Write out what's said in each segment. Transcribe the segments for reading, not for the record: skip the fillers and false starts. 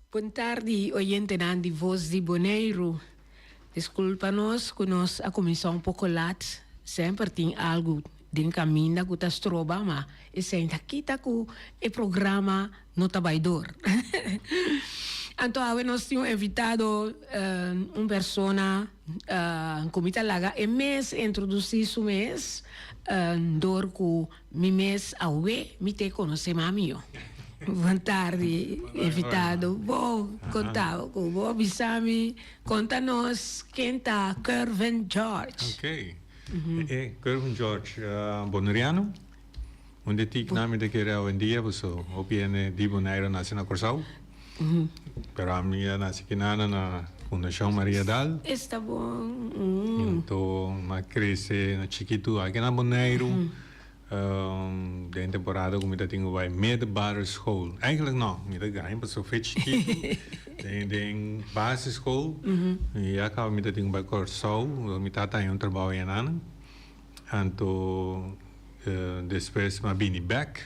Bon tardi oyentenan di Voz di Boneiru. Disculpa nos cu nos a cuminsa un poco laat, semper tin algo den caminda cu ta stroba ma esey ta kita cu e programa no ta bay door. Anto awe nos tin un invitado, un persona cu mi ta laga e mes introduci su mes door cu Mi mes awe mi te conoce mami yo. Bon tardi invitado. Bo conta cu bo bisa mi conta nos ken ta Kervin George. Ok. E Kervin George Boneriano. Un di tik nan mi ta kere awendia paso hopi hende di Bonaire a nace na Corsou. Pero ami a nace kinana na Fundacion Maria Daal. Esta bon. Anto mi a crece na chikitu aki na Boneiru. Den temporada cu mi ta tin cu bay middelbare school. Eigenlijk no, mi ta gaña pasobra fe chikitu. Den basisschool. Ya caba mi ta tin cu bay Corsou. Mi tata haña un trabao ayanana. Anto despues mi a bini bek.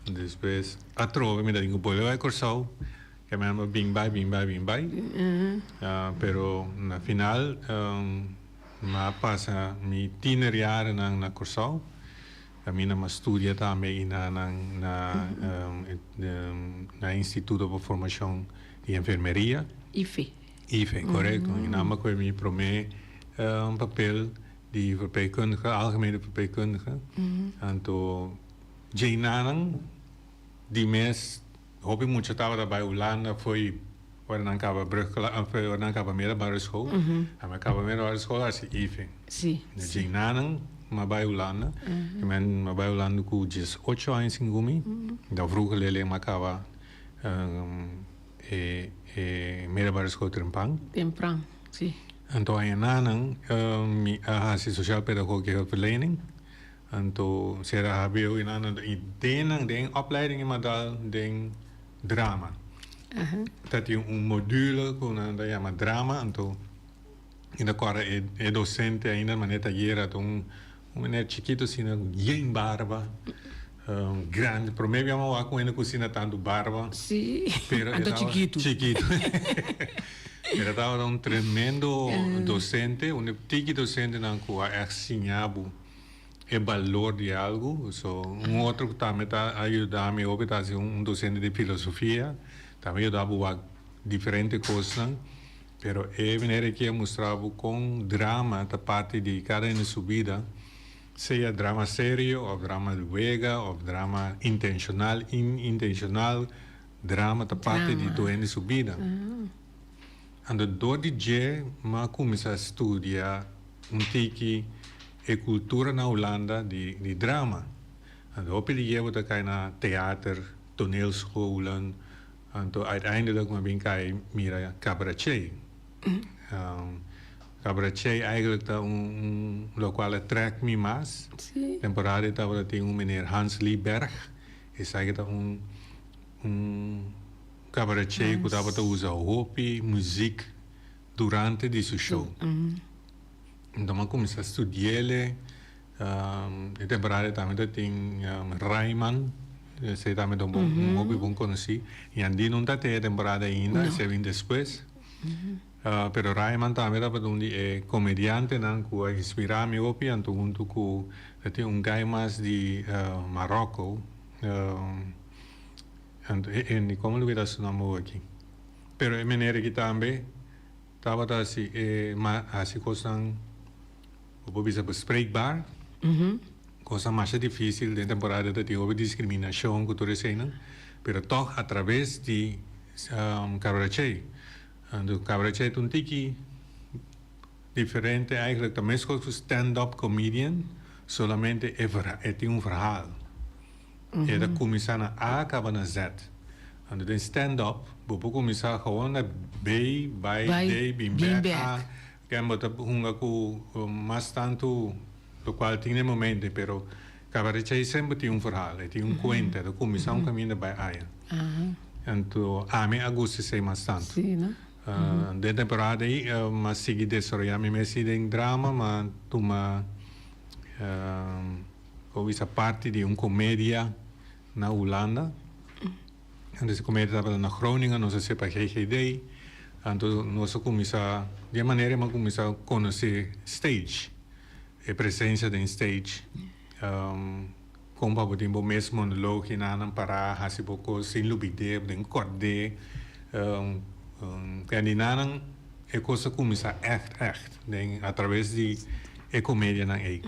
Despues atrobe mi ta tin ku bolbe bai Kòrsou. Ke mi a bin bai, bin bai, bin bai. Pero na final mi a pasa mi tienerjarennan na Kòrsou. Kaminda mi a studia tambe i na nan na na Instituto pa Formashon di Enfermeria. IFE. IFE, korekto. I nan a kohe mi promé papel di verpleegkundige, algemene verpleegkundige. Anto djeinanan di mes hopi mucha tabata bai Hulanda fo'i ora nan kaba brugklas, fo'i ora nan kaba middelbare school. Ami a kaba middelbare school hasi IFE. Djeinanan mi a bai Hulanda. Mi a bai Hulanda ku diesocho aña singu mi. Dan vroeger lele mi a kaba e e middelbare school trempan. Tempran, si. Anto añananan mi a hasi sociaal pedagogische hulpverlening. Anto sera hbo y nan y den nan den opleiding y madal den drama. Ta tin un module cu nan ta yama drama anto mi ta corda e docente ainda manera ta yera ta un meneer chikito asina cu yen barba. Grandi prome bia mi a wak un hende ku asina tantu barba. Sí, Pero e anto tabata chikitu. chikitu. Pero e tabata un tremendo docente, un e tiki docentenan ku a ègt siña bo e balor di algu. So, un otro ku tambe ta a yuda mi hopi ta hasi un docente di filosofia, tambe a yuda bo wak diferente kosnan. Pero e manera ki a mustra bo kon drama ta parti di kada hende su bida. Sea drama serio of drama di wega of drama intencional, inintencional, drama ta parti di tur hende su bida. Anto dor di dje m'a cuminsa studia un tiki e cultura na Hulanda di di drama. Anto hopi di dje bo ta cay na theater, toneelscholen, anto uiteindelijk m'a bin cay mira cabaretier. Cabaretier eigenlijk ta un locual a trek mi mas. Temporada e tabata tin un meneer Hans Lieberg, esaki ta un un cabaretier cu tabata usa hopi muziek durante di su show. Enton mi a cuminsa studiele, e temporada tambe ta tin Rayman, esey tambe ta un hopi bon conoci, y Andino no ta tin e temporada ainda, esey a bin despues. Pero Rayman tambe tabata un di e comediantenan cu a inspira mi hopi anto hunto cu ta tin un guy mas di Marocco anto e mi como lo keda su nomber awor aki pero e meneer aki tambe tabata haci e haci cosnan bo por bisa bespreekbaar cosnan masha dificil den temporada ta tin hopi discriminacion cu tur eseynan pero toch a traves di cabarachey Anto cabaretier ta un tiki diferente eigenlijk ta mescos cu stand up comedian solamente e e tin un verhaal. E ta cuminsa na A caba na Z. Anto den stand up bo por cuminsa gewoon na B bay D bin bek A ken bo ta hunga cu mas tanto locual tin na e momento pero cabaretier semper tin un verhaal e tin un cuenta e ta cuminsa un caminda bay aya. Anto ami a gusta esei mas tantu. Sí, no? Den temporada ei mi a sigui desaroyá mi mes den drama, mi a tuma como bisa parti di un comedia na Hulanda. Anto e komedia tabata na Groningen, nos a hasié pa GGD. Anto nos a kuminsá, di e manera mi a kuminsá konosé stage, e presensia den stage. Kon pa bo tin bo mes monoloog i nan pará hasi bo kos sin lubid'é, bo tin ku kòrd'é. Di nan e kos a kuminsá ègt ègt den atraves di e komedianan ei.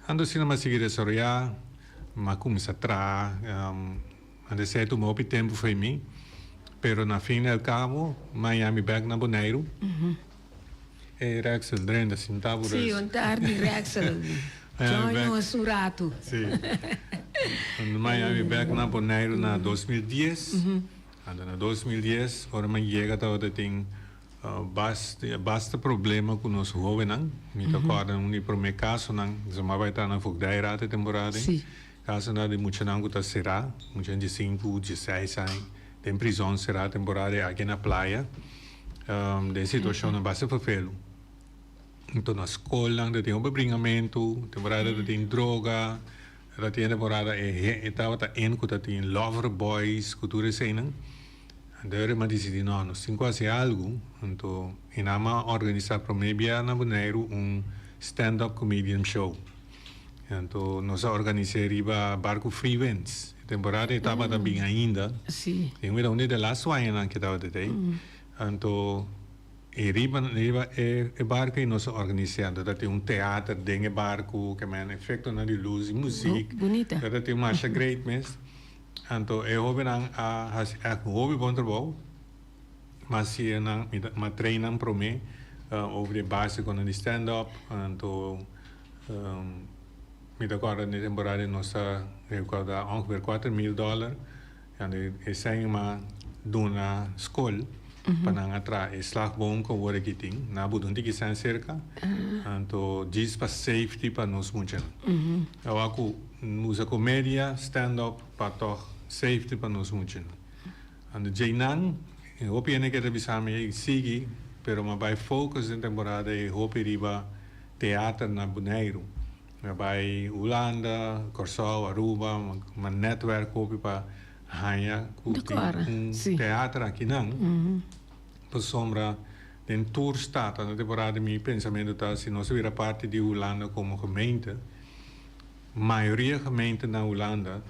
Anto asina mi a sigui desaroyá, mi a kuminsá traha. Anto esei a tuma hopi tempu fo'i mi, pero na fin del kabo mi a yami bèk na Boneiru. Ey Rexel, drenta, sinta bo Sí, rus. un tardi Rexel. Mi a yami Join bèk. nos un ratu. Sí. Anto mi a yami bèk na Boneiru na 2010. Anto na 2010 ora mi a yega tabata tin basta problema ku nos hobennan. Mi ta kòrda un di promé kasonan, mi a bai ta na Voogdijraad e temporada ei. Sí. Kasonan di muchanan ku ta será, muchanan di sinku, dieseis aña, den prizòn será temporada ei aki na playa. Den situashonnan basta ferfelu. Anto na skolnan ta tin hopi bringamentu, temporada ta tin droga, ta tin temporada e tabata en ku ta tin lover boys ku tur eseinan. Anto e mi a disidí no, nos tin ku hasi algu. Anto e nan a organisá promé bia na Boneiru un stand up comedian show. Anto nos a organis'é riba barku Freewinds. E temporada ei tabata bin ainda. Sí. Den mira un di de lastu añanan ke tabata ei. Anto e riba riba e e barku ei nos a organis'é. Anto ta tin un teater den e barku ke men efektonan di lus i muzik. Oh, bunita. Ta tin masha great mes. Anto e hobennan a hasi ègt un hopi bon trabou. Mas si nan mi ta mi a train nan promé over di e básikonan di stand up. Anto Mi ta kòrda den e temporada nos a rekaudá ongeveer 4000 dòler. Anto e sèn a duna skol pa nan a traha e slagboom ku awor aki tin. Nan a buta un tiki sèn serka. Anto djis pa safety pa nos muchanan. Awor ku usa komedia, stand up pa tòg safety pa nos muchanan. Anto djeinan e hopi hende ke ta bisa mi ey sigui pero mi a bai focus den temporada e hopi riba teater na Boneiru. Mi a bai Hulanda, Kòrsou, Aruba, mi a netwerk hopi pa haña ku tin un teater akinan pasobra den tur stad. Anto temporada mi pensamentu ta si nos a bira parti di Hulanda komo gemeente, mayoria gemeente na Hulanda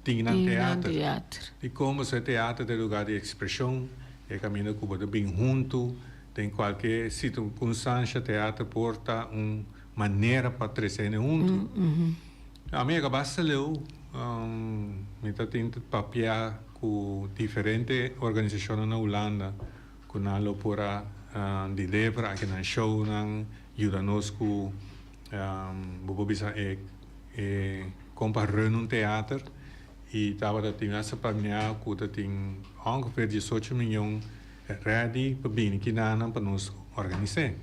tin nan teater. Dikon? Pasobra e teater ta e lugar di ekspreshon, e kaminda ku bo ta bin huntu. Den kualke sirkunstansha teater por ta un manera pa trese hende huntu. Ami a kaba basta leu, mi ta tin ta papia ku diferente organisashonnan na Hulanda ku nan lo por a deliver aki nan shownan, yuda nos ku bo por bisa e kon pa run un teater i tabata tin hasta planea ku ta tin ongeveer 18 miyon Ready pa bini kinanan pa nos organis'é.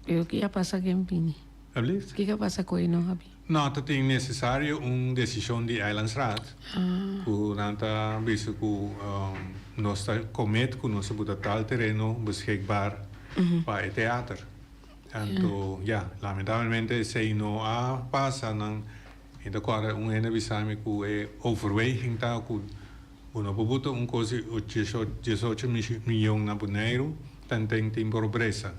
Pero ki a pasa ken bini? Alblieft? Kiko a pasa ku e no a bini? No, ta tin nesesario un desishon di Eilandsraad ku nan ta bisa ku nos ta commit ku nos a buta tal tereno beschikbaar pa e teater. Anto ya, lamentablemente esei no a pasa. Nan mi ta kòrda un hende a bisa mi ku e overweging ta ku Bo no por buta un kos di diesocho miyon na Boneiru tanten tin pobresa.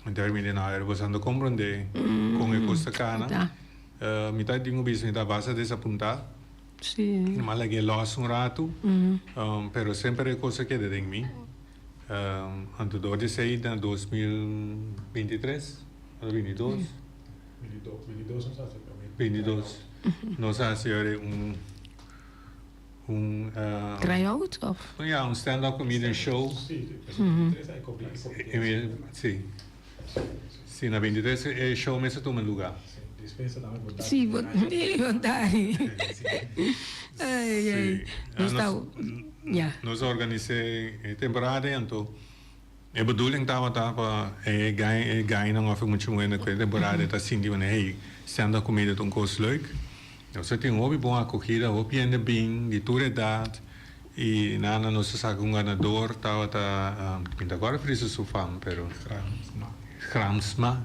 Entonces mi di, no, ero boso a komprondé kon e kos ta kana. Mi ta tin ku bisa mi ta basta desapuntá. Mi a lag'é lòs un ratu, pero semper e kos a keda den mi. Anto dor di esei na 2023 òf 22? 22 nos a hasi un. Un Tryout of? Ja, un stand-up comedian show. Si. Si, na 23 e show mes a tuma luga. Si, bontari. Ai, ai. Nos ta, ja. Nos a organis'é e temporada ei anto e bedoeling tabata pa e gai e gainan of e mucha muhé na e temporada ta sinti manera hey stand-up comedy ta un kos leuk. Nos a tin hopi bon acogida, hopi hende bin di tur edad y nana nos a saca un ganador tabata, mi ta acorda preciso su fam pero Gramsma,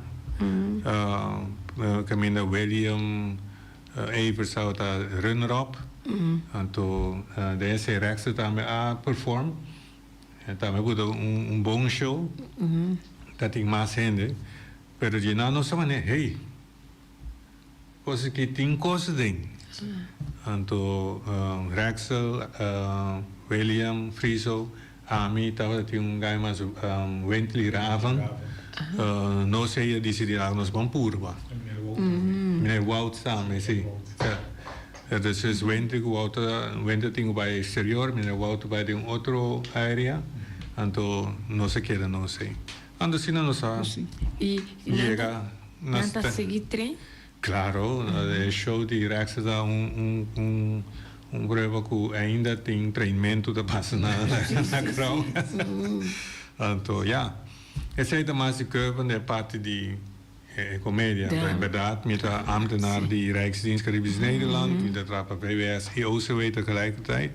caminda William Evers tabata runner up. Anto den esei Rexel tambe a perform. Tambe por ta un bon show. Ta tin mas hende. Pero dje nan nos ta manera, hey, cos aki tin cos aden. Anto Rexel, William, Friso, ami tabata tin un guy mas Wentley Raven. Nos ei a dicidi laga nos ban purba. Meneer Wout tambe, si. Entonces Wentley cu Wout ta, Wentley tin cu bay exterior, meneer Wout ta bay den un otro area. Anto nos a keda nos ei. Anto asina nos a yega na. Nan ta sigui tren? Claro, e show di Rex ta un un un prueba cu ainda tin trainmento ta pasa na na grou. Anto ya, esey ta mas di Keuven den parti di e comedia. Anto en berdad mi ta ambtenaar di Rijksdienst Caribisch Nederland, mi ta traha pa VWS y OCW tegelijkertijd.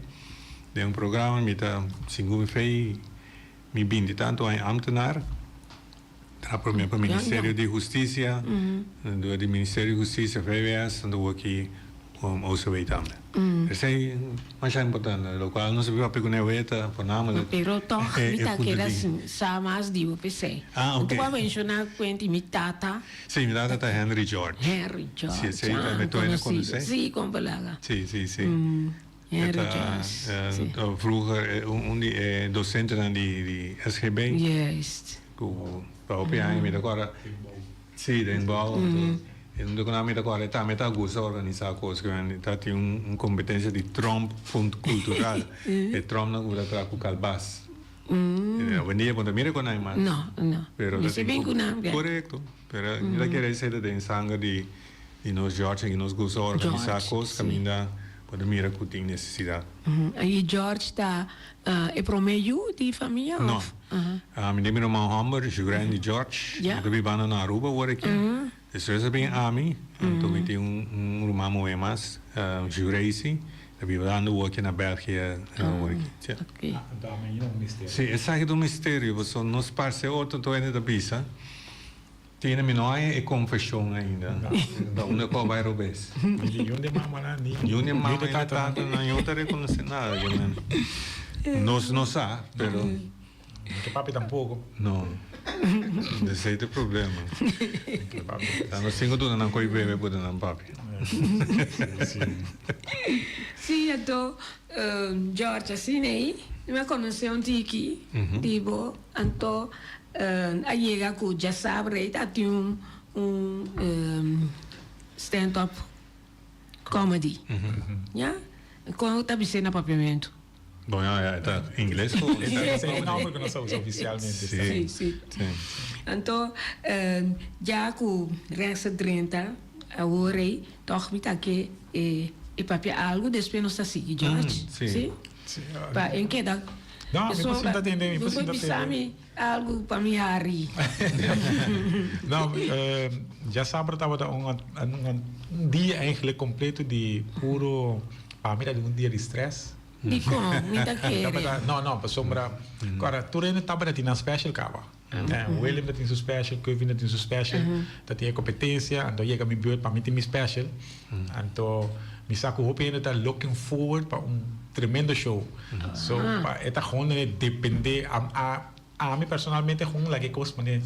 Den un programa mi ta singun fe. Mi binti tantu aña ambtenaar, traha prome pa Ministerio di Hustisia, dor di Ministerio di Hustisia, VWS, anto awor aki OCW tambe. Esei masha importante, locual nos a papia cu Nehue ta voornamelijk Pero toch mi ta keda sa mas di bo p'esei. Ah, ok. Bo a menciona cuenti mi tata. Si, mi tata ta Henry George. Henry George, Si, esei ta, mi toena conoce. Si, con palabra. Si, si, si. Henry George, si. Vroeger un di e docentenan di SGB. Juist. Cu pa hopi aña mi ta corda. Si, den bouw. E un cu mi ta corda tambe ta gusta organisa cos. Ta tin un competencia di tromp cultural. E trompnan cu ta traha cu calbas. Awendia bo no ta mira cu nan mas. No, no. Pero Mi si bin cu nan. Corecto. Pero mi ta kere esei ta den sanger di nos George en nos gusta organisa cos caminda bo ta mira cu tin necesidad. Y George ta e prome yu di famia of? No. Mi tin mi ruman homber, Jurandy George. Mi ta bibando na Aruba awor aki. Despues a bin ami, anto mi tin un ruman muhe mas, Juracy, ta bibando awor aki na Belgia awor aki. Ok. Si, esaki ta un misterio pasobra nos parce otro tur hende ta bisa. Tina, mi no haña e confesion ainda. Ta unda cu a bay robes. Ni yun de mamanan, ni Yun de mama, ni de tatanan, yun ta reconoce nada. Nos no sa, pero. Ni ke papi tampoco. No. Esey ta e problema. Ta nos tin cu duna nan coy bebe pa duna nan papi. Si, anto George asina ey, mi a conoce un tiki di bo, anto a yega cu djasabra ey ta tin un un stand up comedy, ya? Con ta bis'e na papiamento? Bon ya, ya, ta ingles o? Ese e nomber cu nos ta usa oficialmente. Si, si. Anto ya cu Rex a drenta awor ey toch mi ta ke e papia algo despues nos ta sigui George. Si. Pa en keda. No, mi por sinta tende, mi por sinta tende. Bisa mi algo pa mi hari. No, djasabra tabata un un dia eigenlijk completo di puro, pa mi tabata un dia di stress. Dikon? Mi ta kere. No, no, pasobra ora tur hende tabata tin nan special kaba. Willem ta tin su special, Kevin ta tin su special, ta tin e competencia, anto yega mi beurt pa mi tin mi special. Anto mi sa cu hopi hende ta looking forward pa un tremendo show. So pa e ta gewoon depende, ami personalmente gewoon laga e cos manera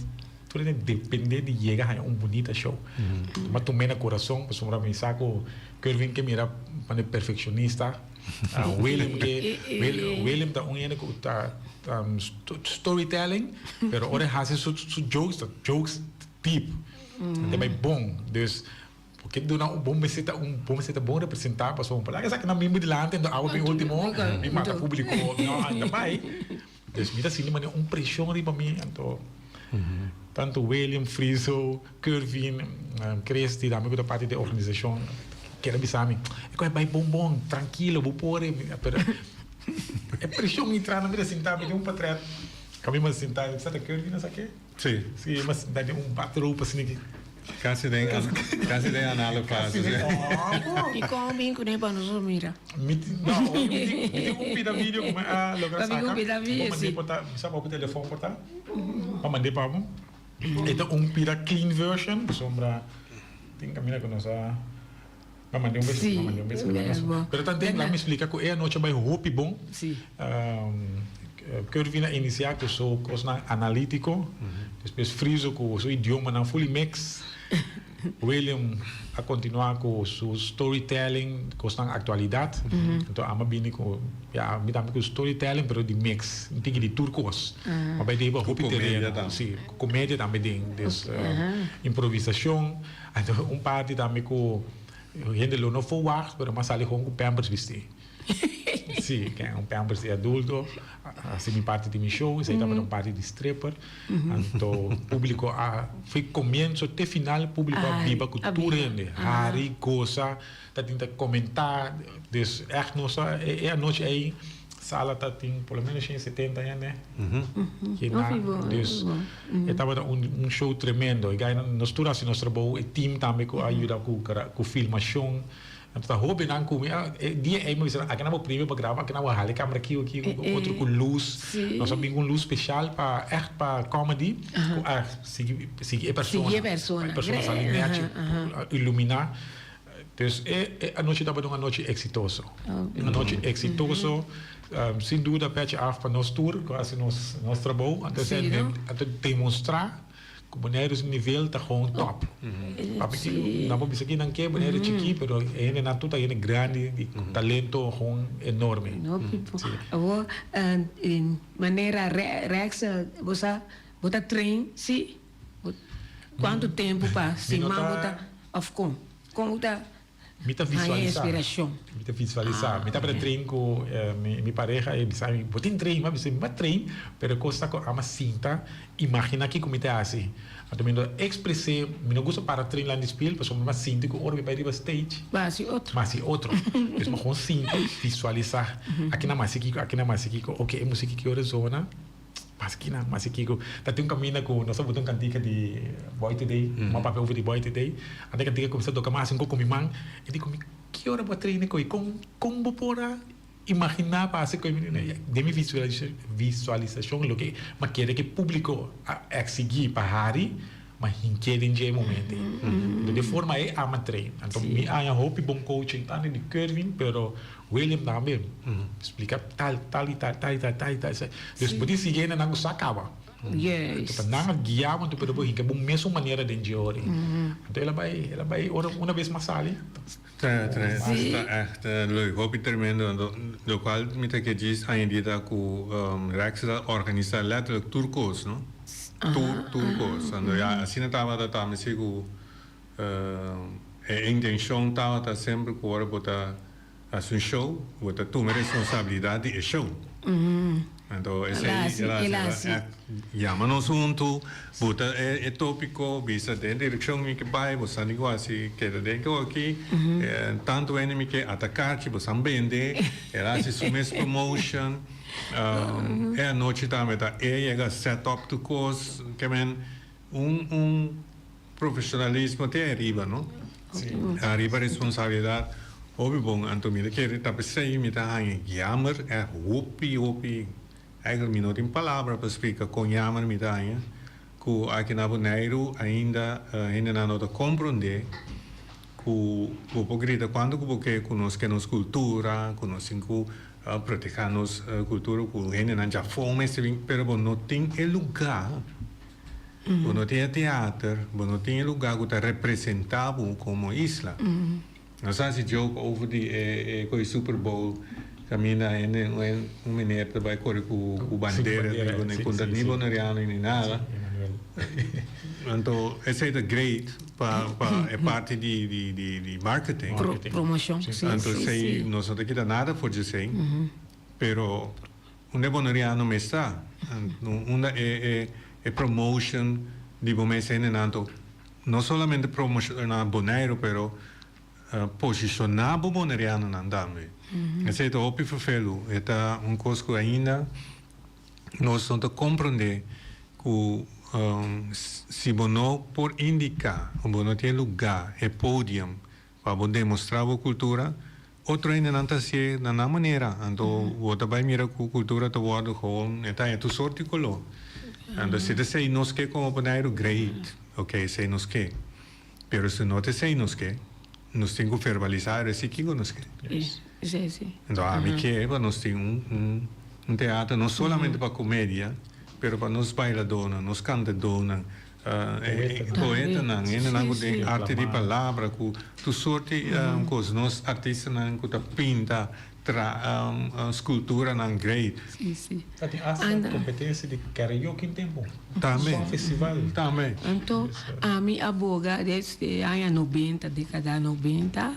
tur hende depende di yega haña un bunita show. Mi a tum'e na curason pasobra mi sa cu Kervin ke mira manera perfeccionista. Willem ke Willem ta un hende ku ta storytelling pero ora e hasi su jokes ta jokes deep ta bai bon dus bo ke duna un bon mester ta un bon mester ta bon representa pasobra bo por laga esaki nan bin bo dilanti enton abo bin ultimo bin mata publico no ta bai dus mi ta sinti manera un presion riba mi anto tanto Willem Friso Kervin, Christy, tambe ku ta parti di e organisashon, kier a bisa mi, e kos bai bon bon, trankilo, bo por e, pero e preshon entra na mi ta sinta mi den un patret, kami mi a sinta, sa ta Kervin a sa ke? Si. Si, mi a sinta den un bathrobe asina ki. Kasi den, kasi den anale fase. I kon bin kuné pa nos mira? Mi tin, no, mi tin, mi tin un pida video ku mi a logra saka. Un pida video, si. Bo mand'é por ta, mi sa bo telefon por ta, pa mand'é pa bo. E ta un pida clean version pasobra tin caminda cu nos a. Ma mand'é un beso, Sí, ma mand'é un beso. eh, bo. Pero tanten, laat mi splika ku e anochi a bai hopi bon. Sí. Curvin a inisiá ku su kosnan analítiko, despues Friso ku su idiomanan fully mix, William a kontinuá ku su storytelling, kosnan aktualidat. Anto amo a bini ku, ya, mi tambe ku storytelling pero di mix, un tiki di tur kos. Ma bai deba Ku hopi komedia tereno. tambe. Sí, ku komedia tambe den. Dus improvisashon. Anto un parti tambe ku hende lo no verwacht, pero mi a sali gewoon ku pampers bisti. Sí, ken un pampers di adulto, hasi mi parti di mi show, esei tabata un parti di stripper. Anto publico a foi comienzo te final publico a biba ku tur hende, hari, gosa, ta tin ta comenta, dus echt nos a e anochi ei sala ta tin por lo menos shen setenta hende. Kina, dus e tabata un show tremendo. E gainan nos tur a hasi nos trabou, e team tambe ku a yuda ku filmashon. Anto ta hobennan ku mi a e dia ei mi a bisa nan aki nan bo primi pa graba aki nan bo hala e camera aki aki otro ku lus nos a bin ku un lus speshal pa ègt pa comedy ku a sigui sigui e persona pa e persona sali nèchi iluminá dus e e anochi tabata un anochi eksitoso un anochi eksitoso sin duda pèchi af pa nos tur ku a hasi nos nos trabou anto esei a demostrá. Ku Boneiru su nivel ta gewoon top. Papi ki nan por bisa ki nan ke Boneiru chikí pero e hendenan tur ta hende grandi di talento gewoon enorme. No pipo. Awor manera Rex bo sa bo ta train si? Kuantu tempu pa siman bo ta of kon? Kon bo ta Mi ta Haña visualisá. inspirashon. Mi ta visualisá. Mi tabata train ku mi pareha e bisa mi, bo tin train? Mi a bisa, mi a train, pero e kos ta ku ama sinta, imaginá kiko mi ta hasi. Anto mi no ta ekspres'é, mi no gusta para train lan di spil, pasobra mi a sinti ku ora mi bai riba stage, Bo hasi otro. mi hasi otro. Dus mi gewoon sinta, visualisá. Aki nan mi hasi kiko, aki nan mi hasi kiko. Oke, e musik aki ora zona. Mas kina, mas kiko. Ta tin un kaminda ku nos a buta un kantika di Boy Today, un a papia over di Boy Today. Ante e kantika kuminsá toka, mi a hasi un koko ku mi man. E di ku mi, Ki ora bo a traina ku ei? Kon kon bo por a imaginá pa hasi ku ei? Den mi visualisashon loke mi a kere ku e públiko a eksigí pa hari, mi a hink'é den dje e momento ei. Anto di e forma ei amo a train. Anto mi haña hopi bon coaching, tantu di Kervin, pero William tambe splika tal tal i tal tal i tal tal i tal dus bo tin sigui hende nan ku sa kaba Yes. pa nan a guia bo anto pero bo hinka bo mesun manera den dje ora anto el a bai el a bai ora una bes mas sali Ta ta ta echt leuk hopi tremendo anto lokual mi ta ke djis añadi ta ku Rex ta organisa letterlijk tur kos no tur tur kos anto ya asina tabata tambe si ku E intenshon tabata semper ku ora bo ta hasi un show, bo ta tuma e responsabilidat di e show. Anto esei el a hasi, el a yama nos huntu, buta e topiko, bisa den direkshon mi ke bai, bo sa di ku hasi keda den ke aki, tantu hende mi ke ataká, bo sa bende, el a hasi su mes promotion. E anochi tambe ta e yega set up tur kos, ke men un. Profesionalismo te ariba no. Ariba responsabilidad hopi bon anto mi ta kere ta pesey mi ta haña jammer echt hopi hopi eigenlijk mi no tin palabra pa splica con jammer mi ta haña cu aki na Boneiru ainda hendenan no ta compronde cu bo por grita cuanto cu bo ke cu nos ke nos cultura cu nos tin cu proteha nos cultura cu hendenan djafon mester bin pero bo no tin e lugar. Bo no tin e teater, bo no tin e lugar ku ta representá bo komo isla. Nos a hasi joke over di e koe Super Bowl kaminda hende un meneer ta bai kore ku bandera di Boneiru, ku ta ni boneriano ni nada. Anto esei ta great pa e parti di marketing. Promoshon, si. Anto esei nos no ta kita nada for dje esei, pero. Unda e boneriano mes ta? Unda e e promotion di bo mes hendenan to no solamente promociona Boneiru pero posiciona bo bonerianonan tambe. Esey ta hopi vervelu. E ta un cos cu ainda nos no ta comprende cu si bo no por indica o bo no tin e lugar, e podium pa bo demostra bo cultura, Otro hendenan ta hasié na nan manera, anto bo ta bai mira ku kultura ta wòrdu gewoon e ta haña tur sort di koló. Anto si ta esei nos ke komo Boneiru, great, oke esei nos ke. Pero si no ta esei nos ke, Nos tin ku verbalisá resi kiko nos ke. Enton ami ke pa nos tin un un teatro no solamente pa komedia pero pa nos bailadónan, nos kantadónan, poetanan, hendenan ku den arte di palabra ku tur sorti kos, nos artistanan ku ta pinta. Tra sculturanan great. Sí, sí. Ta tin hasta competencia di karaoke in tempo. Tambe. Song festival. Tambe. Anto ami a boga desde aña nobenta, decada nobenta,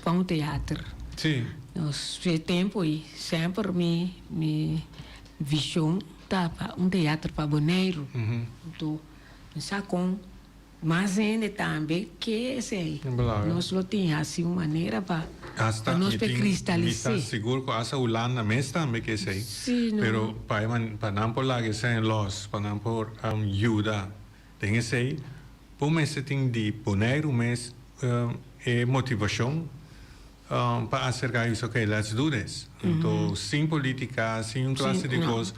pa un teater. Sí. Nos e tempo ei semper mi mi vision ta pa un teater pa Boneiru. Anto mi sa con Mas hende tambe ke esei. Nos lo tin hasi un manera pa Hasta nos mi por tin, mi ta kristalis'é. sigur ku hasta Hulanda mes tambe ke esei. Sí, no. Pero pa e man, pa nan por laga esei los, pa nan por yuda den esei, bo mester tin di Boneiru mes e motivashon pa aserká i bisa okay, let's do this. Anto sin politika, sin un klase Sin, di no. kos.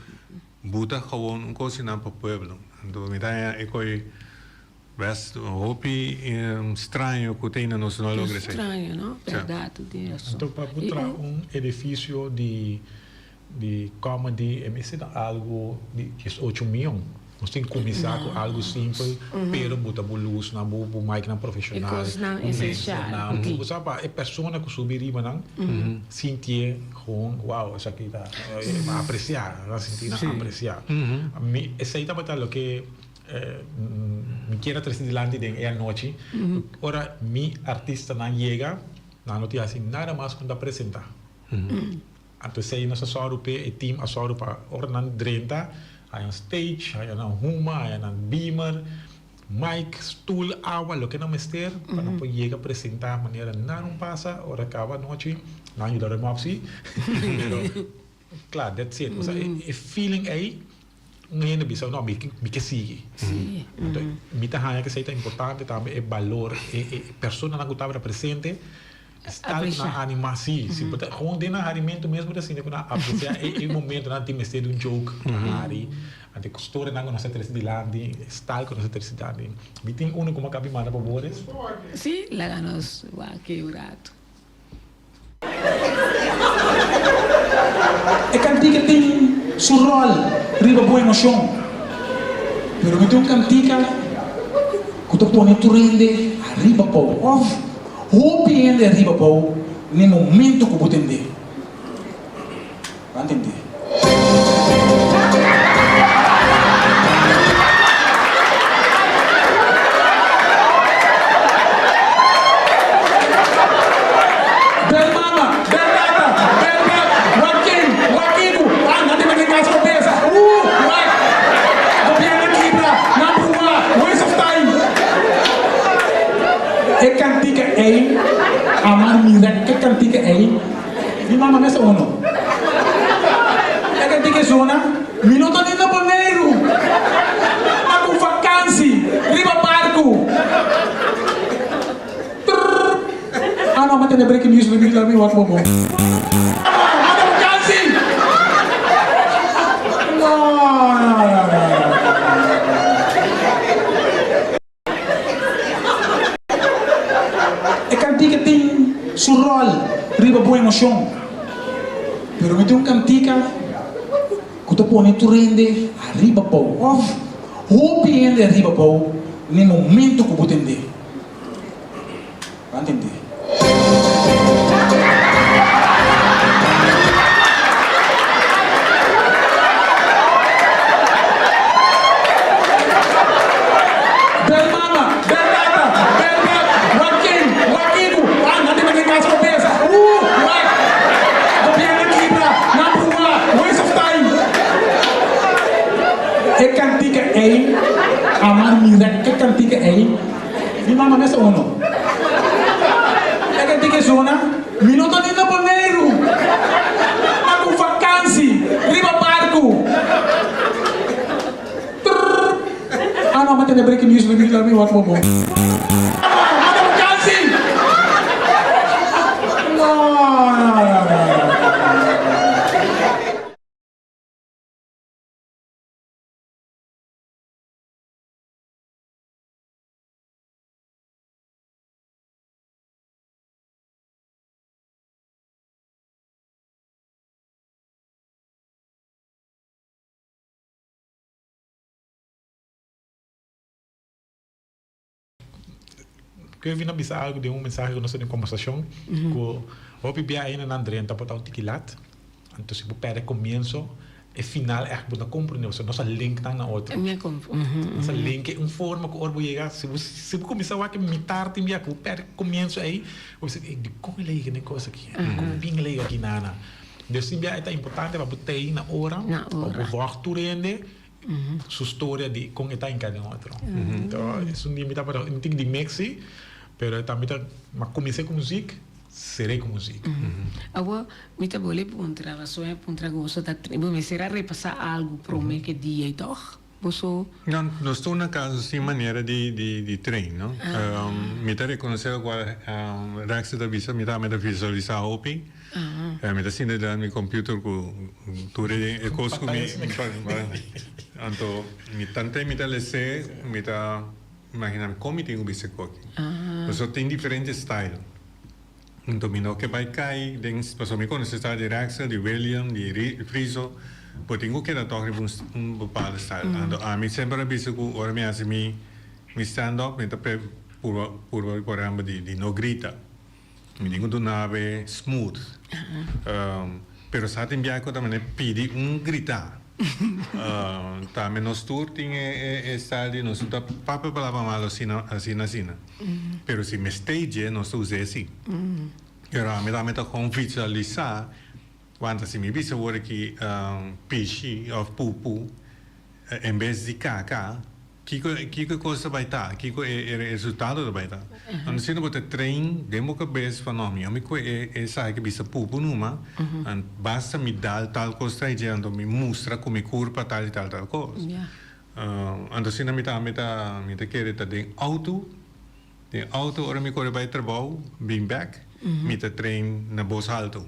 Buta gewoon un cosina pa pueblo. Anto mi ta haña e coy best hopi straño cu te ainda nos no a logra esey. Straño no, berdad tu tin razon. Anto pa bo traha un edificio di di comedy e mester ta algo di 18 miyon. Nos tin cuminsa cu algo simpel pero bo ta bo luznan, bo bo micnan profesional, E cosnan bo esencial. mesanan, bo sa pa e persona cu subi riba nan sintié Gewoon, wow, esaki ta apreciá, nan sinti nan apreciá. Mi, esei tabata loke mi kier a trece dilanti den e anochi. Ora mi artistanan yega, nan no tin haci nada mas cu ta presenta. Anto esei nos a sòru p'e, e team a sòru pa ora nan drenta, haña stage, haña nan huma, haña nan beamer. Mic, stoel, awa, loke nan mester pa nan por yega presenta manera nan un pasa ora caba anochi, nan yuda remop si, pero kla that's it, osea e feeling ey un hende bisa no mi mi ke sigui, anto mi ta haña kesey ta importante tambe e balor e e personanan ku tabata presente tal ku nan anima si, si bo ta gewoon den nan harimento mes bo ta sinti ku nan aprecia e momento nan tin mester di un joke pa hari. Anto e storianan ku nos a trese dilanti, e style ku nos a trese dilanti. Mi tin unu ku mi a kabi manda pa Boris. Sí, laga nos wak un ratu. E kantika tin su ròl riba bo emoshon, pero no tin un kantika ku ta pone tur hende ariba bou òf hopi hende ariba bou n'e momento ku bo tend'é. Bo a tend'é. Bel mama, bel tata, bel bab, wak ken, wak kiku, ah nan tin mete kas kabesa, uh wak, gobierno kibra, nan bruha, waste of time. E kantika ei, amar mira e kantika ei, mi mama mester uno. E kantika e zona, mi no ta ni na Boneiru, ma ku vakansi riba barku. Trrr. Ah no, ma tene breaking news mi mi wak bobo. Manda vakansi! No, no, no, no. E kantika tin su ròl riba bo emoshon, pero mi tin un kantika ku ta pone tur hende ariba bou òf hopi hende ariba bou n'e momento ku bo tend'é. Bo a tend'é? Bel mama, bel tata, bel bab, wak ken, wak kiku, ah nan tin mete kas kabesa, uh wak, gobierno kibra, nan bruha, waste of time. E kantika ei, amar mira e kantika ei, mi mama mester uno. E kantika e zona, mi no ta ni na Boneiru, ma ku vakansi riba barku. Trrr. Ah no, ma tene breaking news mi mi wak bobo. Manda vakansi! No, no, no, no. Kevin a bisa algu den un mensahe ku nos a den kombersashon ku hopi bia ainda nan drenta por ta un tiki lat. Anto si bo pèrdè komienso, e final ègt bo ta komprendé pasobra nos a link nan na otro. Nos a link e un forma ku ora bo yega, si bo si bo kuminsá wak e mitar tin bia ku bo pèrdè komienso ei, bo bisa ey dikon el a yega na e kos aki? Dikon bin el a yega aki nana? Dus tin bia e ta importante pa bo ta ei na ora, pa bo wòg tur hende su storia di kon e ta hinká den otro. Anto esun di mi tabata un tiki di mix si, pero tambe ta mi a kuminsá ku muzik. Seré ku muzik. Awor, mi ta bolbe puntra, pasobra mi a puntra ku boso ta bo mester a repasá algu promé ku e dia ei, tòg? Boso. No, nos tur na kas nos tin manera di di train, no? Mi ta rekonosé lokual Rexter ta bisa, mi tambe ta visualisá hopi. Mi ta sinta detrás mi computer ku tur e kos ku mi. Anto mi tante mi ta les'é, mi ta. Imagina mi kon mi tin ku bisa koki. Pasobra tin diferente style. Anto mi no ke bai kai den, pasobra mi konosé style di Rexel, di William, di Friso. Bo tin ku keda tòg riba un bepaalde style. Anto ami semper a bisa ku ora mi hasi mi stand up mi ta purba purba por ehempel di no grita. Mi tin ku duna be smooth. Pero sa tin biaha ku ta mane pidi un gritá. Tambe nos tur tin e style di nos no ta papia palabra malo asina asina asina. Pero si mi stage nos ta us'é si. Pero ami tambe ta kon visualisá wanta si mi bisa wor aki pishi òf pupu en bes di kaka. Kiko kiko e kos ta bai ta? Kiko e e resultado ta bai ta? Anto asina bo ta train den bo kabes pa no mi mi kue e esaki bisa pupu numa an basta mi dal tal kos trae dje anto mi mustra ku mi kurpa tal i tal tal kos. Anto asina mi tambe ta mi ta kere ta den auto Den auto ora mi kore bai trabou bin bek mi ta train na bos haltu.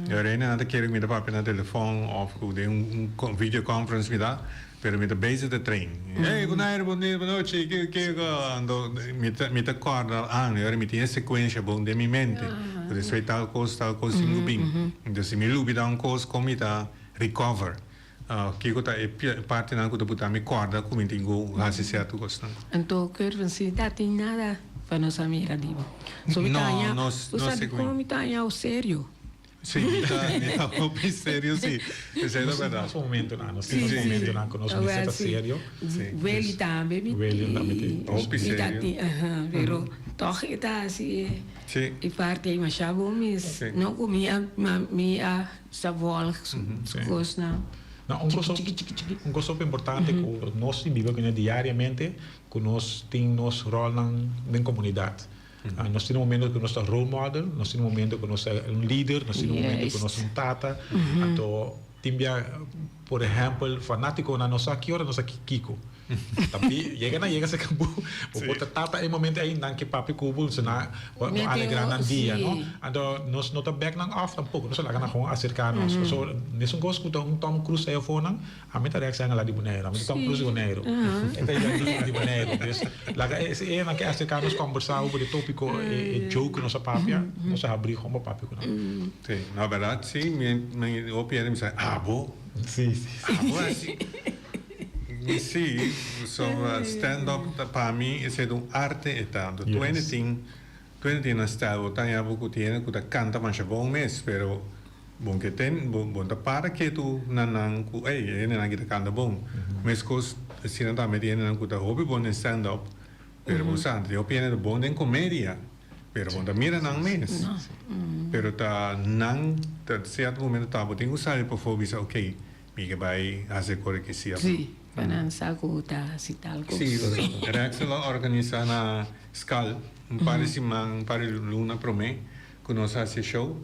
E ora ei nan ta kere ku mi ta papia na telefon of ku den un video conference mi ta pero mi ta bezig ta train. Hey good night bon dia bon nochi ke ke anto mi ta mi ta kòrda an e ora mi tin e sekuensha bon den mi mente ku despues tal kos tal kos tin ku bin. Enton si mi lubida un kos kon mi ta recover. Kiko ta e partinan ku ta buta mi kòrda ku mi tin ku hasi sierto kosnan? Anto Kervin si ta tin nada pa nos a mira di bo. So mi ta haña, No, nos bo no sa si dikon mi ta haña bo serio? Si, mi ta mi ta hopi serio si, esei ta bèrdat. Nos tin nos momentonan, nos tin nos momentonan ku nos mester ta serio. Si. Welly tambe mi Welly tambe tin. Hopi serio. Mi ta tin, aha, pero tòg e ta hasi e Si. e parti ei masha bon mes. Si. No ku mi a mi a Sa volg su kosnan. No, un kos un kos hopi importante ku nos tin biba kuné diariamente, ku nos tin nos ròlnan den komunidat. Nos tin un momento ku nos ta role model, nos tin un momento ku nos ta un lider, nos tin un momento ku nos ta un tata. Anto tin bia, por ehèmpel, fanátikonan no sa ki ora nos a kiko. Tambe yega na yega serka bo, bo por ta tata e momento ei nan ke papia ku bo, so nan bo alegra nan dia, no? Anto nos no ta bek nan òf tampoko, nos ta laga nan gewoon aserka nos. Pasobra mesun kos ku ta un Tom Cruise ei afó nan, ami ta reak sanga la di Boneiru, ami ta Tom Cruise di Boneiru. E ta yega di di Boneiru. Dus laga e si e nan ke aserka nos kombersá over e topiko, e joke ku nos a papia, nos a habri gewoon pa papia ku nan. Si, no bèrdat si, mi mi hopi hende mi sa, abo? Si, si, si. Abo hasi? Sí, so stand up ta pa mi esei ta un arte e ta. Anto tur hende tin, tur hende tin nan stijl. Bo ta haña bo ku tin hende ku ta kanta masha bon mes, pero bon ke ten, bo bo ta para ketu na nan ku ey e hendenan aki ta kanta bon. Meskos asina tambe tin hendenan ku ta hopi bon den stand up, pero bo sa tin hopi hende ta bon den komedia, pero bo ta mira nan mes. Pero ta nan ta sierto momento ta bo tin ku sali pafó bisa okey. Mi ke bai hasi kore ki si Sí, pa nan sa ku ta hasi tal kos. Sí, Rexel a organisa na skal un par di siman, un par di luna promé ku nos hasi e show.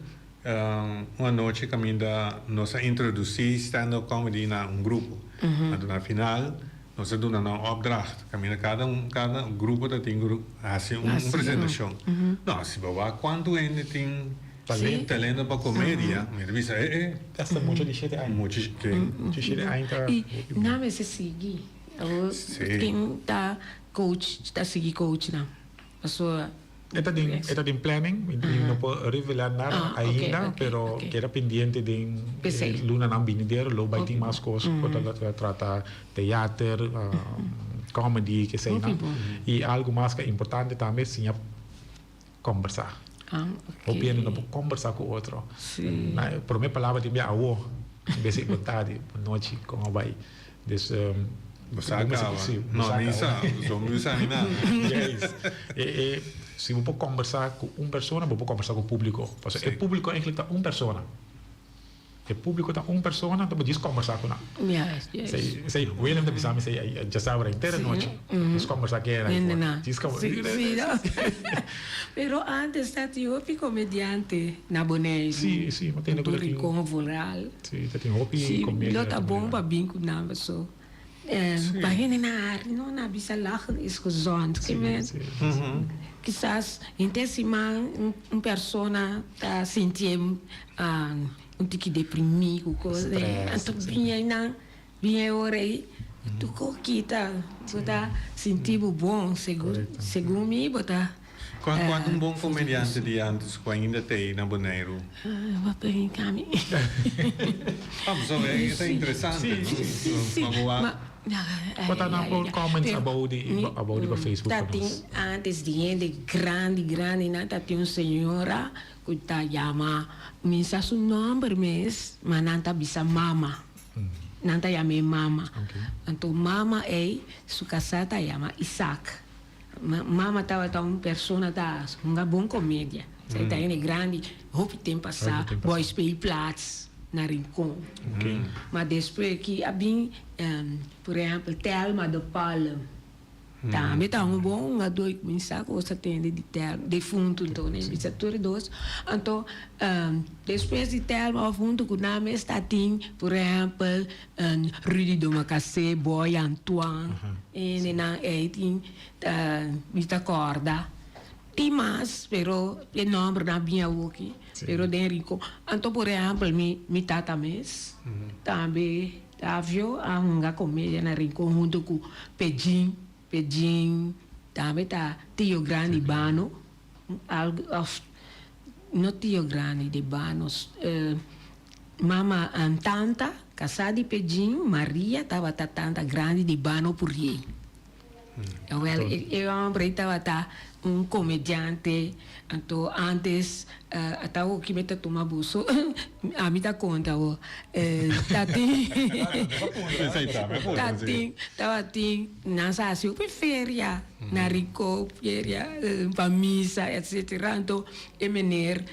Un anochi kaminda nos a introdusí stand up comedy na un grupo. Anto na final nos a duna nan un opdracht kaminda kada un kada grupo ta tin ku hasi un presentashon. No, si bo wak kuantu hende tin Talento pa comedia, mi ta bisa e e. Hasta mucha di shete aña. Mucha di Mucha di shete aña ta. I nan mester sigui. Awor ken ta coach ta sigui coach nan? Pasobra. E ta den e ta den planning, mi no por revela nada ainda, pero keda pendiente den e lunanan binidero lo bai tin mas cos ku ta trata teater, comedy, keseinan. I algo mas ku ta importante tambe siña. Kombersá. Ah, Hopi hende no ok. por kombersá ku otro. Sí. Na e promé palabra tin bia awo, en bes di bon tardi, bon nochi, kon a bai. Dus, Bo sa bo mester kaba. sí, bo No, sa mi kaba. sa, so mi sa ni nada. Juist. E, e, si bo por kombersá ku un persona, bo por kombersá ku públiko. Pasobra e Sí. públiko eigenlijk ta un persona. E públiko ta un persona, ta bo djis kombersá ku nan. Juist, juist. Esei, esei Willem ta bisa mi esei ai djasabra henter anochi. Djis kombersá ku e Hende nan. Djis kombersá. Sí, sí, no. Pero antes ta tin hopi komediante na Boneiru. Sí, sí, mi a tende ku ta tin. Rincon vooral. Sí, ta tin hopi Sí, komedia lo na ta bon Boneiru. pa bin ku nan paso. Pa hende nan hari no, nan a bisa lachen is gezond. Sí, Ke men sí. kisas henter siman un persona ta sintié un tiki deprimí ku kos Stress, anto sí. bin einan bin e ora ei tur kos kita bo ta sinti bo bon segun Correcto. segun mi bo ta Kua kua ta un bon komediante di antes ku ainda ta ei na Boneiru? Bo a pregunta mi. Ah, pasobra e ta interesante, Sí, no? sí, Sí, sí. Pa bo wak. Ma Bo ta nan por comments abou di abou riba Facebook Ta pa tin nos. antes di hende grandi grandi nan ta tin un señora ku ta yama mi sa su nomber mes ma nan ta bisa mama. Nan ta yam'é mama. Anto mama ei su kasá ta yama Isaac. Mama tabata un persona ta hunga bon comedia. Esei ta hende grandi, hopi temp pasa, boy speelplaats na Rincon. Ma despues ki a bin, por ehempel, Thelma de Palm, tambe ta un bon hungador. I cuminsa cu sa tende di Thelma, defunto anto, ne bisa tur e dos. Anto, despues di Thelma of hunto cu nan mes ta tin, por ehempel, Rudy Domacassé, Boy Antoine, hendenan ei tin mi ta kòrda. Tin mas, pero e nòmbernan bin awoki, pero den Rincon. Anto por ehèmpel mi mi tata mes tambe Tavio a hunga komedia na Rincon hunto ku Pejin, Pejin tambe ta tio grandi Bano, algu òf no tio grandi de Bano, Mama tanta, kasá di Pejin, Maria tabata tanta grandi di Bano Purié. Awel, e hombre ei tabata un komediante, anto antes ata hoki mi ta tuma boso, ami ta konta bo, tatin, tatin, tabatin nan sa hasi hopi feria na Rico, feria pa misa etcetera, anto e meneer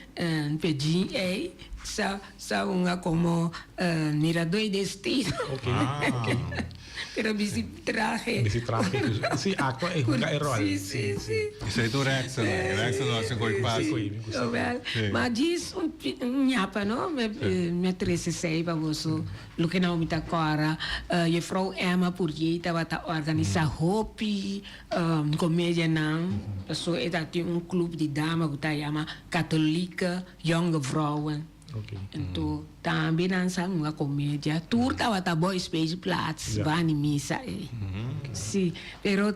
Pejin ei sa sa hunga komo miradó i destino. Pero bisti trahe. Bisti trahe. Si, actua e hunga e rol. Si, si, si. Esei ta un Rexel. Rexel no hasi koi fácil. Wel, ma djis un ñapa no, mi a trese esei pa boso. Loke nan mi ta kòrda, Juffrouw Emma Purjee tabata organisá hopi komedianan. Pasobra e tabatin un club di dama ku ta yama Katholieke Jonge Vrouwen. Anto tambe nan sa hunga komedia. Tur tabata boy speelplaats bani misa ei. Si, pero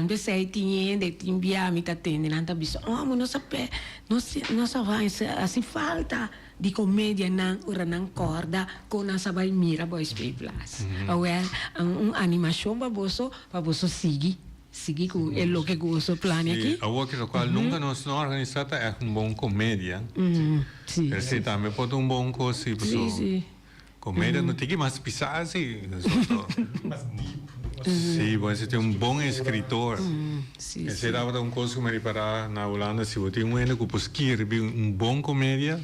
p'esei tin hende, tin bia mi ta tende nan ta bisa, oh mi no sa pe, nos no sa hasi falta di komedianan ora nan kòrda kon nan sa bai mira boy speelplaats. Awel, un animashon pa boso, pa boso sigui. Sigui ku e loke ku boso plania aki. Sí, awor ki lokual nunka nos no organisá ta ègt un bon komedia. Sí. Pero sí tambe por ta un bon kos sí, paso komedia no tin ki mas pisá sí. Mas deep. Sí, bo mester tin un bon eskritor. Sí, sí. Esei tabata un kos ku mi ripará na Hulanda, si bo tin un hende ku por skirbi un bon komedia,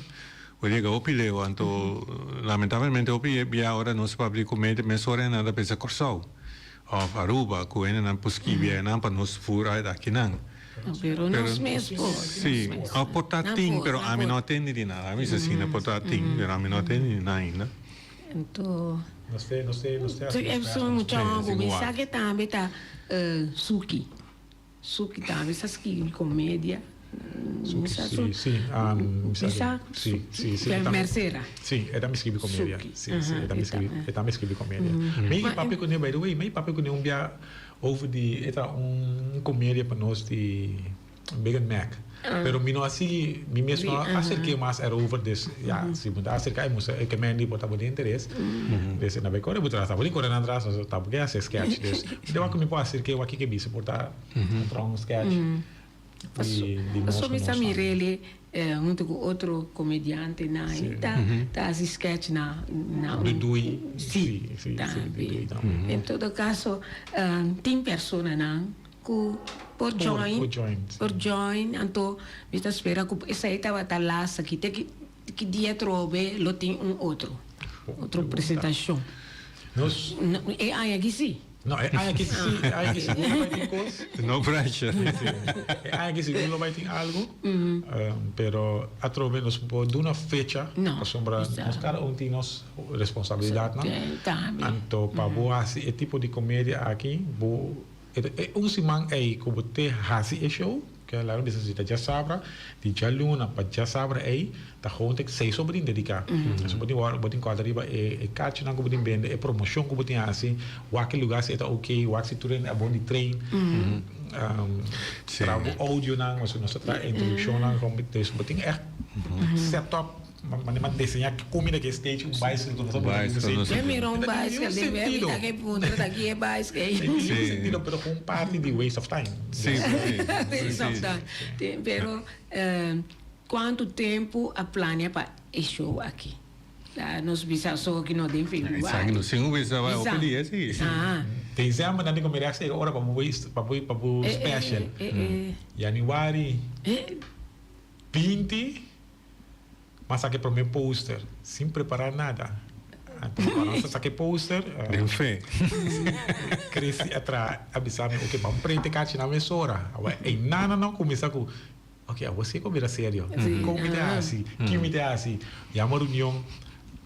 bo yega hopi leu. Anto lamentablemente hopi bia ora nos papia di komedia mesora nan ta pensa Kòrsou. Of Aruba cu hendenan por skibi einan pa nos voer uit akinan. Pero nos mes por. Si, of por ta tin, pero ami no a tende di nada. Ami sa asina por ta tin, pero ami no a tende di nada ainda. Anto. Nos te, nos te, nos te haci E nos mucha homber, mi Igual. sa ke tambe ta Suki. Suki tambe sa skibi komedia. Suki, si, si. Mi sa, si, si, si. Mercera. Si, e tambe skibi komedia. Suki. Si, si, e tambe skibi, e tambe skibi komedia. Mi papia kuné, by the way, mi papia kuné un bia over di, e ta un komedia pa nos di Big and Mac. Pero mi no a sigui, mi mes no a aserk'é mas erover, dus ya, si bo ta aserká e musa e ke men di bo ta bo den interes. Dus e na bai kore bo tras, ta bo di kore nan tras, nos ta bo ke hasi sketch. Dus mi ta wak ku mi por aserk'é wak kiko e bisa por ta traha un sketch. Di di nos Paso mi sa nos mir'ele hunto ku otro komediantenan i ta ta hasi sketch na na un Dudui Si, si si tambe. Dudui tambe. En todo kaso tin personanan ku por Por join por join si. por join anto mi ta spera ku esei tabata lasta ki te ki ki dia trobe lo tin un otro otro presentashon. Nos E aña aki si. No, e aña aki si, e aña aki sigur lo bai tin kos. No pressure. Si, e aña aki sigur lo bai tin algu. Pero atrobe nos por duna fecha pasobra nos kada un tin nos responsabilidatnan. Anto pa bo hasi e tipo di komedia aki bo e un siman ei ku bo te hasi e show. Ke laga bisa si ta djasabra, di djaluna pa djasabra ei ta gewoon te seis or bo tin dedica. Eso bo tin wòrdu, bo tin kòrda riba e e kachinan ku bo tin bende, e promoshon ku bo tin hasi, wak e lugar si e ta oke, wak si tur hende a bon di train, traha bo audionan, pasobra nos ta traha introdukshonnan, dus bo tin ègt set up. Mane m'a deseñá kon mi ta ke stage un bicycle ku nos a bota riba stage. Mi mira un bicycle den mi a ta ke puntra ta ki e bicycle ei. Tin un sentido pero ku un parti di waste of time. Sí, Waste of time. Pero kuantu tempu a plania pa e show aki? Nos bisa so ki no den februari. Esaki nos tin ku bisa bai hopi dia si. December nan di ku mi rechts e ora pa bo pa bo pa bo special. Januari 20. M'a saka e promé poster sin prepará nada. Anto ora nos a saka e poster. Den fe. Christy a traha a bisa mi, oke, ban prende kachi nan mesora. Awa ei nana no kuminsá ku, oke, awor si ku bira serio. Kon mi ta hasi? Ki mi ta hasi? Yama reunion,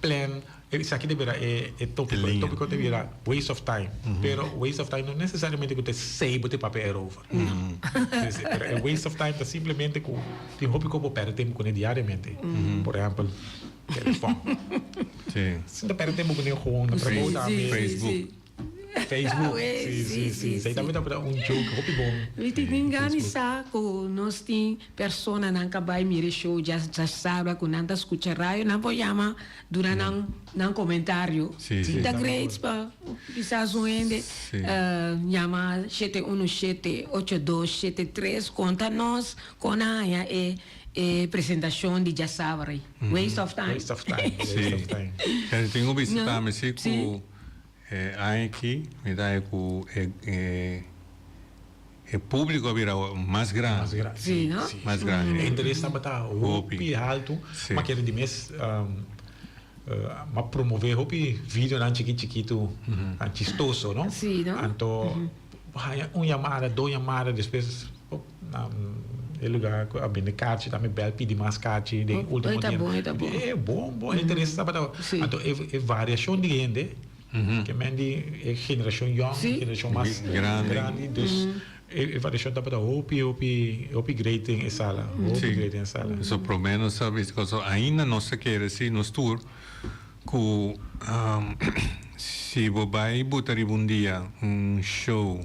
plan. Esaki ta bira e e tópiko. E tópiko ta bira waste of time. Pero waste of time no nesesariamente ku ta esei bo ta papia erover. Pero e waste of time ta simplemente ku tin hopi ku bo pèrdè tempu kuné diariamente. Por ehèmpel, telefòn. Si ta pèrdè tempu kuné gewoon na trabou tambe. Facebook. Facebook, si, si, si. Esei tambe tabata un joke hopi bon. Mi tin tin gana di sa ku nos tin personanan ka bai mira e show dja sabra ku nan ta skucha radio, nan por yama duna nan nan komentario. Ta great pa kisas un hende yama shete uno shete ocho dos shete tres konta nos kon a haña e e presentashon di djasabra ei. Waste of time. Waste of time, waste of time. Si. Tin un bista tambe si ku E aña aki mi ta haña ku e e públiko a bira mas grandi. Mas grandi, Sí, no? sí. Mas grandi. E interes tabata hopi haltu. Sí. Ma kere di mes m'a promove hopi videonan chiki chikitu, chistoso, no? Sí, no? Anto haña un yamada, dos yamada, despues Na e lugar cu a bende kachi tambe bel pidi mas kachi den ultimo Oh, e ta dia. bon, e ta bon. E bon, bon. E interes tabata. Sí. Anto e e variacion di hende, ke men di e generacion yong, Sí. generacion mas Grandi. grandi. Dus e e variacion tabata hopi, hopi, hopi great den e sala. Hopi Sí. great den e sala. So prome nos a bisa cosa, ainda nos ta kere si nos tur cu si bo bay buta riba un dia un show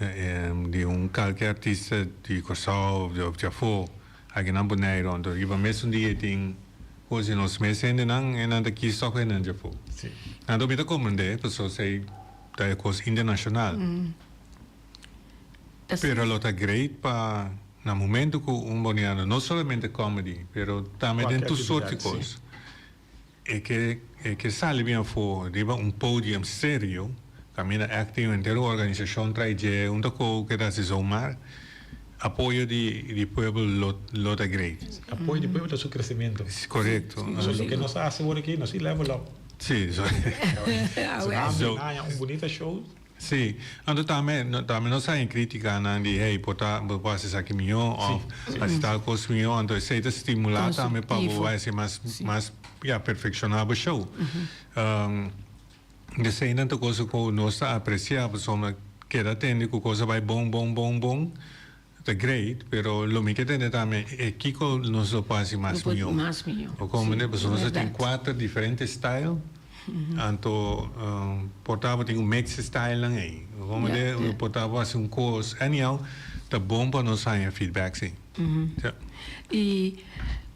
Di un kalke artista di Kòrsou òf di afó aki na Boneiru anto riba mesun dia tin kos di nos mes hendenan e nan ta kis tòg hendenan di afó. Anto mi ta komprendé pasobra esei ta e kos internashonal. Pero lo ta great pa na momento ku un boniano no solamente comedy pero tambe den tur sort di kos. E ke e ke sali bin afó riba un podium serio, kaminda ègt tin un henter organisashon trai dje un ta kou ke ta hasi zomaar, apoyo di di pueblo lo lo ta great. Apoyo di pueblo ta su kresementu. Korekto. So loke nos a hasi awor aki, nos i level up. Si, so. So nan a haña un bunita show. Sí, anto tambe tambe nos haña criticanan di hey por ta bo por haci esaki miho of haci tal cos miho anto esey ta stimula tambe pa bo bai haci mas mas ya perfecciona bo show. Eseynan ta cosa cu nos ta aprecia pasobra keda tende cu cosa bai bon bon bon bon ta great pero lo mi ke tende tambe e kiko nos lo por haci mas miho. Bo comprende? Pasobra nos a tin cuater diferente style anto por ta bo tin un mix e stylenan ey. Bo comprende? Por ta bo haci un cos anyhow ta bon pa nos haña feedback si. Ya. Y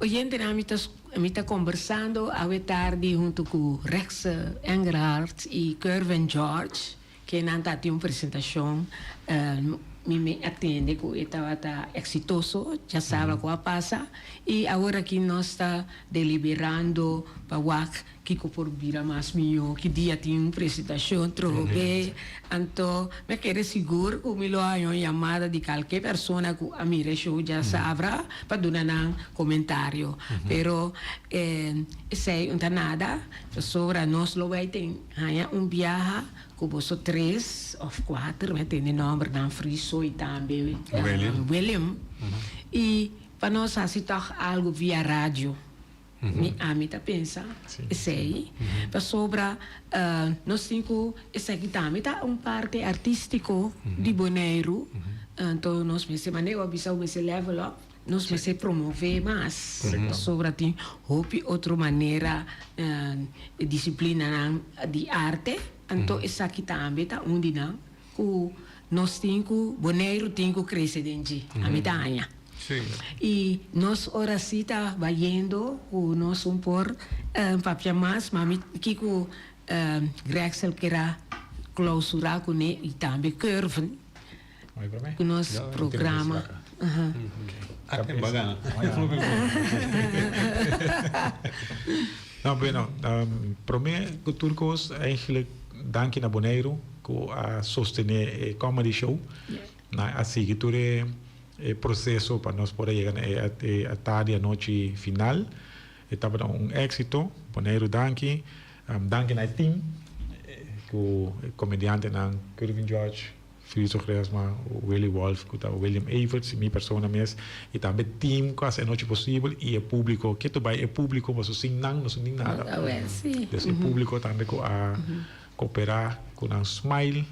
oyentenan mi ta mi ta conversando awe tardi hunto cu Rex Engelhardt y Kervin George. Ke nan ta tin un presentashon. Mi me a tende ku e tabata eksitoso, djasabra ku a pasa, i awor aki nos ta deliberando pa wak kiko por bira mas mihó, ki dia tin un presentashon trobe. Anto mi a kere sigur ku mi lo haña un yamada di kalke persona ku a mira e show djasabra pa duna nan komentario. Pero esei un ta nada, pasobra nos lo bai ten haña un biaha Ku boso tres òf kuater, mi a tende nòmbernan Friso i tambe Willem. I pa nos hasi tòg algu via radio. Mi ami ta pensa esei, pasobra nos tin ku esaki tambe ta un parti artístiko di Boneiru. Anto nos mester manera ku a bisa mester level up, nos mester promové mas, pasobra tin hopi otro manera disiplinanan di arte, anto esaki tambe ta un di nan ku nos tin ku Boneiru tin ku krese den dje, ami ta haña. I nos ora si ta bayendo ku nos un por papia mas, ma mi kiko Grexel ker a klausurá kuné i tambe Curven. Ku nos programa. No, bueno, prome ku tur kos eigenlijk danki na Boneiru ku a sostene e comedy show. Nan a sigui tur e proseso pa nos por a yega na e atardi anochi final. E tabata un éxito. Boneiru danki. Danki na e team ku e komediantenan Curvin George, Friso Gresma, Willy Wolf ku ta William Everts i mi persona mes i tambe team ku hasi anochi posibel i e públiko. Ke tur bai e públiko pasobra sin nan nos no tin nada. Dus e públiko tambe ku a koperá ku nan smile.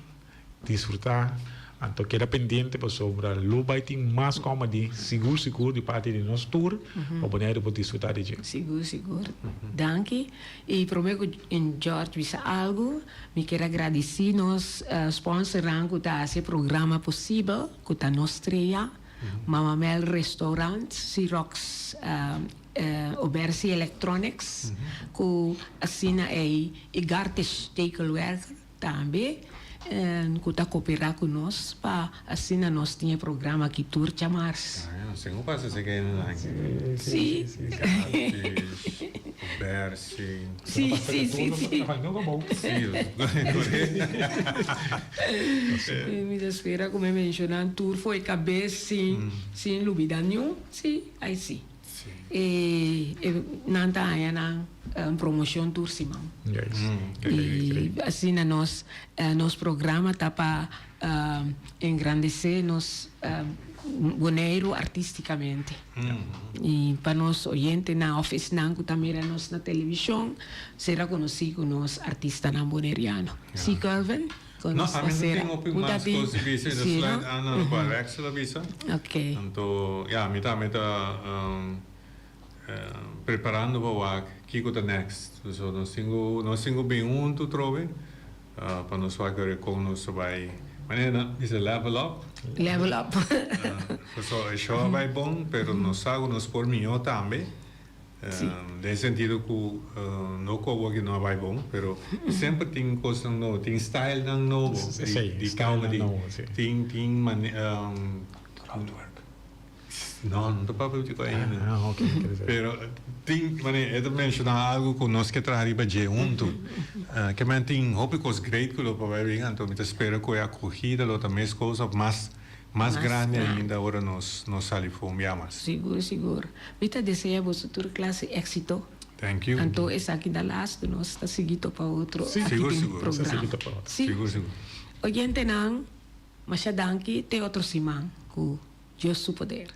Disfruta, anto keda pendiente pasobra lo bai tin mas comedy sigur sigur di parti di nos tur pa Boneiru por disfruta di dje. Sigur sigur. Danki. I prome ku George bisa algu, mi kier a gradisi nos sponsornan ku ta hasi e programa posibel, ku ta Nos Strea, Mama Mel Restaurant, Xerox Obersi Electronics, ku asina ei i Gartisch Tekelwerker. Tambe cu ta coopera cu nos pa asina nos tin e programa aki tur djamars. Ah, no sé cu pasa esaki ainda aki. Sí. Obersi. Sí, sí, sí, sí. Sí. Mi ta spera cu mi menciona tur for e cabes sin sin lubida niun. Sí, ai sí. E nan ta haña nan promocion tur siman. Y asina nos nos programa ta pa engrandece nos Boneiru artisticamente. Y pa nos oyentenan of esnan cu ta mira nos na television sera conoci cu nos artistanan boneriano. Si Kelvin? No, ami no tin hopi mas cos di bisa, mi ta sluit aan na locual Rexel a bisa. Anto, ya, mi tambe ta preparando pa wak kico ta next. So, nos tin cu, nos tin cu bin hunto trobe pa nos wak ora con nos ta bay, manera nan bisa level up. Level up. Pasobra e show a bay bon, pero nos sa cu nos por miho tambe. Den sentido ku no ku awor no a bai bon, pero semper tin kosnan nobo, tin stylenan nobo di comedy, tin tin Crowdwork. No, no ta papia di ainda. Pero tin manera e ta menshoná algu ku nos ke traha riba dje huntu. Ke men tin hopi kos great ku lo por bai bin, anto mi ta spera ku e akogida lo ta meskos òf mas. Mas grandi ainda ora nos nos sali for un bia mas. Sigur sigur. Mi ta desea boso tur clase exito. Thank you. Anto esaki ta lastu nos ta sigui topa otro aki den Sigur programa. sigur. Sigur sigur. Oyentenan masha danki te otro siman ku Dios su poder.